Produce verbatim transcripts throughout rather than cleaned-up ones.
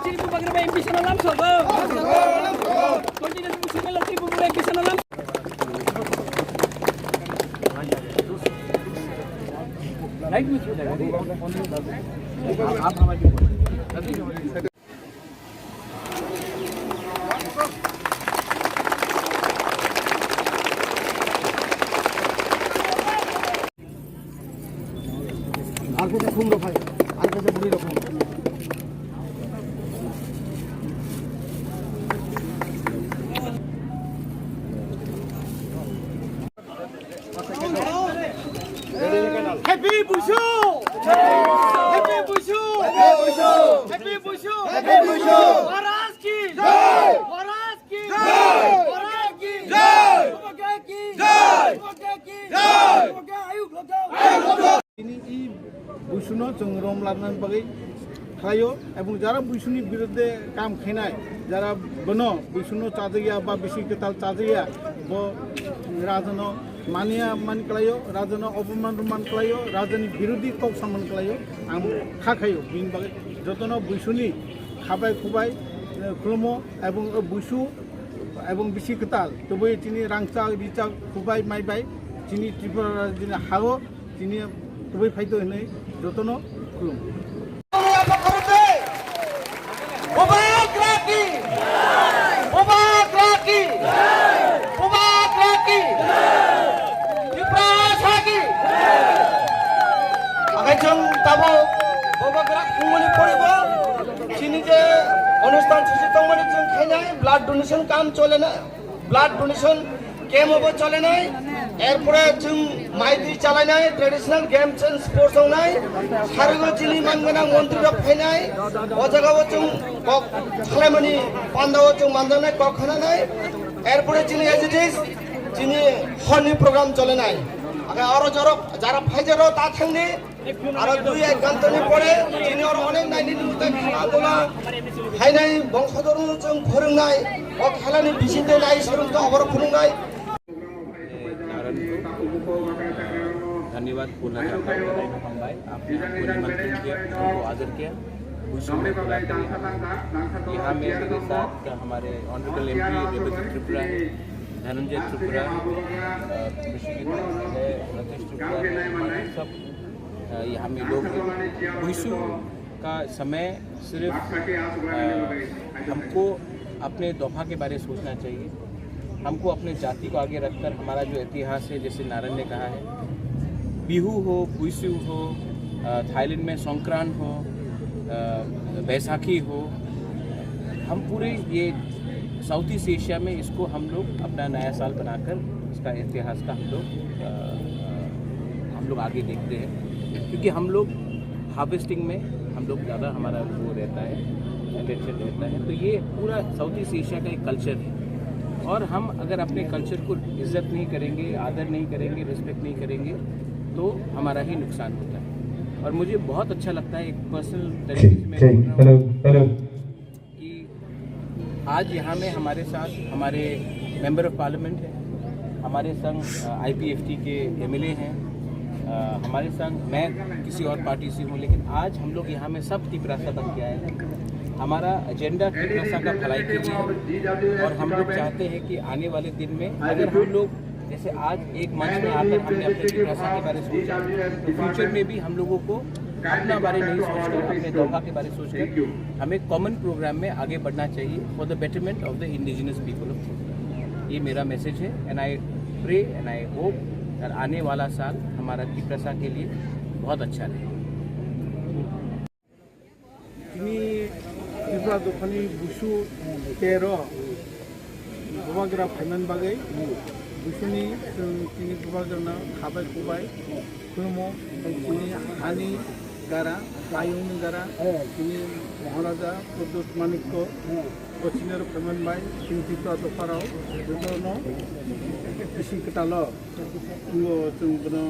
Sri Bubagra M P sana lam sobo. Continue Busu Mela Sri Bubagra M P sana lam. Ar khe khum rok phai, ar khe buri rok phai. Happy Busu! Happy Busu! Happy Busu! Happy Busu! Happy Busu! Maharaj ki! Jai! Maharaj ki! Jai! Maharaj ki! Jai! Bubagra ki! Jai! Bubagra ki! Jai! Bubagra ayuk lagao! Ayuk lagao! Tini i Busuno chwng rom larnani bagwi khlaio, ebong jara Buisuni biruddhe kam khainai, jara bono Buisuno chajakya ba bisi kwtal chajakya, bo rajano maniya man khlaio, rajano opoman rwman khlaio, rajani birodhi kok saman khlaio, ang kha khaio. Bini bagwi jotono Buisuni khabai khubai, eh, khulumo, ebong, eh, Buisu ebong bisi kwtal tubui chini rangchak, richak, khubai, maibai chini Tripura rajini hao. Tini tubui phaito hinwi jotono khulum. Bubagra ki! Bubagra ki! Bubagra ki! Tiprasa ki! Agai chwng tabo Bubagra wngmani poribo chini je onusthan sisi tongmani chwng khainai blood donation kam chole na. Blood donation camp obo cholenai, erpore chwng maitri chalainai, traditional games and sports ongnai, sargo chini manganang montri rok phainai, o jaga o chwng kok salaimani panda o chwng manjaknai, kok khananai, erpore chini as it is, chini horni program cholenai. Aga oro jorok jara phaijaro ta thangni, Aro dui ek ghantani pore chini oro onek naini nutai khela dola hainai bongsodorno chwng phwrwngnai, o khelani bisingtwi nai swrwngkha oborok phwrwngnai. Narayan को धन्यवाद बोलना चाहता हूँ। हमको हमको निमंत्रण किया, हमको आदर किया, खुश हूँ, बुलाते हैं। यहाँ में मेरे साथ हमारे ऑनरेबल एमपी रेवती त्रिपुरा है, धनंजय त्रिपुरा, अ, विश्वजीत है, रतीश त्रिपुरा है, हमारे सब अ, यहाँ में लोग हैं। बुइसु का समय सिर्फ, अ, हमको अपने दोफा के बारे में सोचना चाहिए, हमको अपने जाति को आगे रखकर हमारा जो इतिहास है, जैसे नारायण ने कहा है, बिहू हो, बुइसु हो, अ, थाईलैंड में संक्रांत हो, अ, बैसाखी हो, हम पूरे ये साउथ ईस्ट एशिया में इसको हम लोग अपना नया साल बनाकर इसका इतिहास का हम लोग, अ, हम लोग आगे देखते हैं, क्योंकि हम लोग हार्वेस्टिंग में हम लोग ज़्यादा हमारा वो रहता है, अटेंशन रहता है। तो ये पूरा साउथ ईस्ट एशिया का एक कल्चर है, और हम अगर अपने कल्चर को इज्जत नहीं करेंगे, आदर नहीं करेंगे, रिस्पेक्ट नहीं करेंगे, तो हमारा ही नुकसान होता है। और मुझे बहुत अच्छा लगता है, एक पर्सनल तरीके से मैं बोल रहा हूँ। Hello, hello. कि आज यहाँ में हमारे साथ हमारे मेंबर ऑफ पार्लियामेंट हैं, हमारे संग, अ, आईपीएफटी के एमएलए हैं, अ, हमारे संग, मैं किसी और पार्टी से हूँ, लेकिन आज हम लोग यहाँ में सब तिपरासा बन के आए हैं। हमारा एजेंडा तिपरासा का भलाई के लिए है और हम लोग चाहते हैं कि आने वाले दिन में अगर हम लोग जैसे आज एक मंच में आकर हमने अपने तिपरासा के बारे में सोचा, तो फ्यूचर में भी हम लोगों को अपना बारे नहीं सोचकर, अपने दोफा के बारे में सोचकर हमें कॉमन प्रोग्राम में आगे बढ़ना चाहिए for the betterment of the indigenous people of Tripura। ये मेरा मैसेज है, and I pray and I hope that आने वाला साल हमारा तिपरासा के लिए बहुत अच्छा रहे। Tini Tripura dophani Busu tero Bubagra phaiman bagwi Busuni chwng tini Bubagrano khabai kubai khulumo, tini hani gara, ayungni gara, tini Maharaja Pradyut Manikko, bo chini oro phaiman bai, tini Tripura dopharao jotono bising kwtalo. Bo chwng bono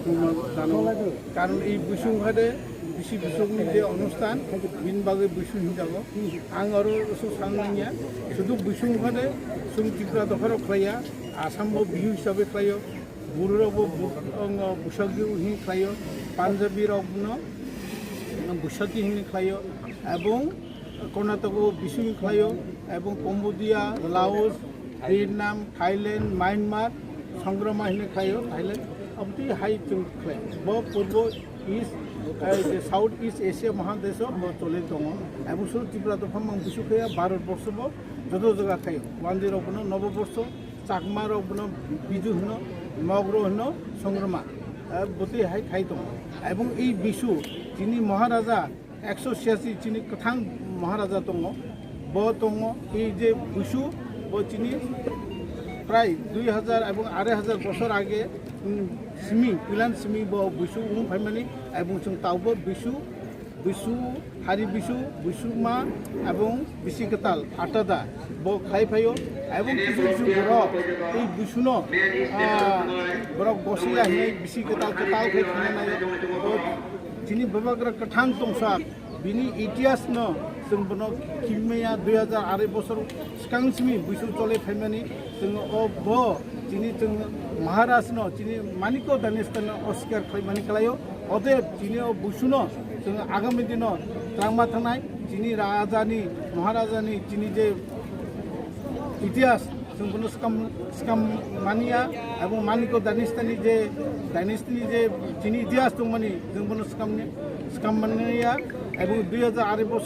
khuluma dano. Karon i Buisung hade bisi bisokni je onusthan, bini bagwi Buisung hinjago. Ang aro so sang nangya, sudu Buisung hade chwng Tripura dopharok khlaiya, Assam bo Bihu hisabe khlaio, Bororok bo Bu-, ang, Buisakhi hin khlaio, Punjabi rok bono Buisakhi hin khlaio, ebong Karnataka o Bisu khlaio, ebong Cambodia, Laos, Vietnam, Thailand, Myanmar, Songrama hino khlaio, Thailand, abotwi hai chwng khlai. Bo purbo East, eh, je South East Asia Mahadesh o bo choli tongo. Ebong suru Tripura dopha mang Bisu khaya Bharat borso bo joto jaga khaio. Wanjwi rok bono Nobo borso, Chakma rok bono Biju hino, Mog rok hino, Songrama. Eh, botwi hai khai tongo. Ebong ei Bisu, chini Maharaja, ekso siasi chini kwthang Maharaja tongo, bo tongo, ei je Bisu, bo chini prai dui hajar ebong arai hajar bosor age, mm, simi, pilan simi bo Bisu wng phaimani, ebong chwng taubo Bisu, Bisu, Hari Bisu, Bisuma, ebong Bisi Kwtal, Atada, bo khai phaio, ebong kisu kisu borok ei Bisuno, ah, borok gosiya hinwi Bisi Kwtal kwtal khe khwnanaio. Bo chini Bubagra kwthang tongsa, bini itihas no chwng bono kimya dui hajar arai bosor swkang simi Bisu chole phaimani, chwng o bo chini chwng Maharaj no, chini Manikya Dynasty no oskar khlaimani khlaio. Odeb chini o Bisu no chwng agami dino twlangma thangnai, chini raja ni, Maharaja ni chini je itihas, chwng bono swkam, swkam manya, ebong Manikya Dynasty ni je, Dynasty ni je chini itihas tongmani, chwng bono swkam ni, swkam manya, ebong dui hajar arai bosor